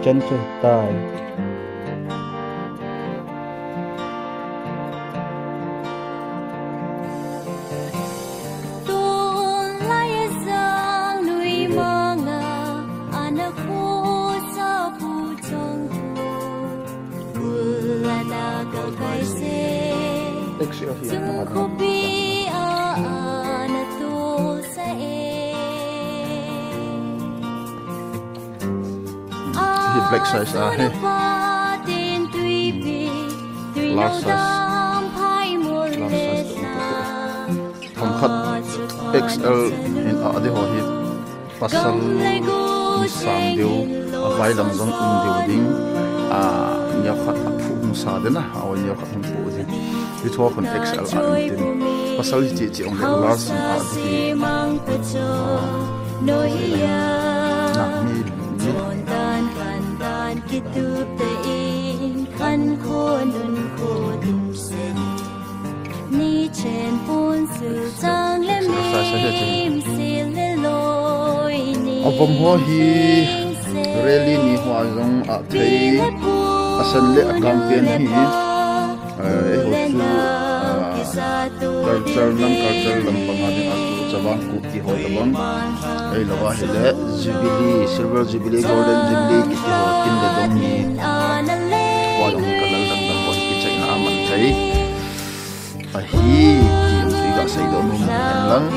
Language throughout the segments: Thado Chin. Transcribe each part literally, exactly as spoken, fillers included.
Chan chu tai. Tun lai a jang nui manga ana khosa pu chong tu. Kul ana ko kai se. Chung khopi a ana to sa e. Hi black size ahi. Large size. Large size. Themkhat X L in a ding ho hi. Pasal ni sang deu, a vailam jong um deu ding. A, neokhat a phu hung sa ding a, a neokhat hung phu ding. Hi thu khun X L a um tin. Pasal hi chi chi ong le large in a ding hi. Na mi, mi. Exercise ahi chu. A vom ho hi rally ni hoa jong a thei, a sen le a kang pen hi, eh, eiho chu, ah, culture lam, culture lam panga ding a chu chavang Kuki ho tabang. Ei lou a hile Jubilee, Silver Jubilee, Golden Jubilee kiti ho kin le dong ni. Tua jong ka lal dang dang ho hi kichaina a man thei ahi, ti jong chu i ga seidoh nom hen lang.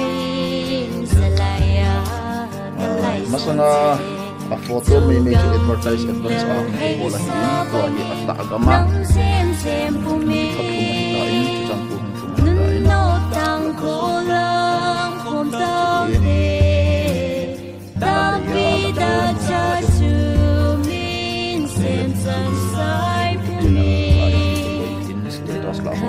Masanga a photo meimei chu advertise advance a hung kibol ahin, tua hi a tah gam a mi khat hung ahitan, chuchang pu hung hung ahitan. Status la ho,